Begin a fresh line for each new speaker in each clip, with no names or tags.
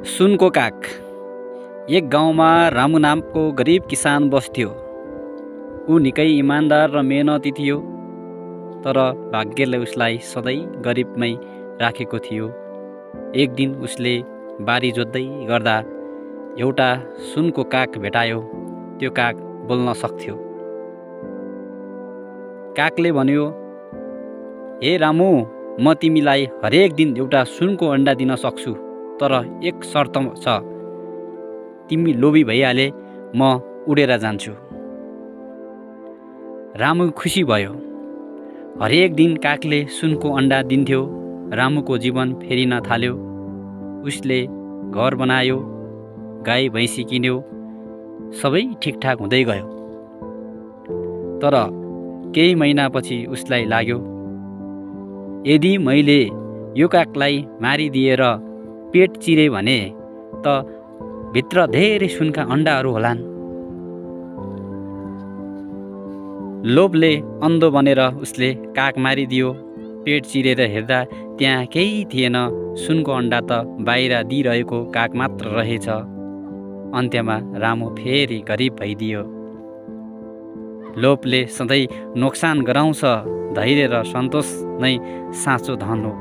सुनको काग। एक गाउँमा रामु नामको गरिब किसान बस्थ्यो। ऊ निकै इमान्दार र मेहनती थियो, तर भाग्यले उसलाई सधैँ गरिबमै राखेको थियो। एक दिन उसले बारी जोत्दै गर्दा एउटा सुनको काग भेटायो। त्यो काग बोल्न सक्थ्यो। कागले भन्यो, हे रामु, म तिमीलाई हरेक दिन एउटा सुनको अन्डा दिन सक्छु, तर एक शर्त छ, तिमी लोभी भइहाले म उडेर जान्छु। रामु खुसी भयो। हरेक दिन कागले सुनको अन्डा दिन्थ्यो। रामुको जीवन फेरिन थाल्यो। उसले घर बनायो, गाई भैँसी किन्यो, सबै ठिकठाक हुँदै गयो। तर केही महिनापछि उसलाई लाग्यो, यदि मैले यो कागलाई मारिदिएर पेट चिरे भने त भित्र धेरै सुनका अन्डाहरू होलान्। लोभले अन्धो बनेर उसले काग मारिदियो। पेट चिरेर हेर्दा त्यहाँ केही थिएन। सुनको अन्डा त बाहिर दिइरहेको काग मात्र रहेछ। अन्त्यमा रामु फेरि गरिब भइदियो। लोभले सधैँ नोक्सान गराउँछ। धैर्य र सन्तोष नै साँचो धन हो।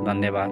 धन्यवाद।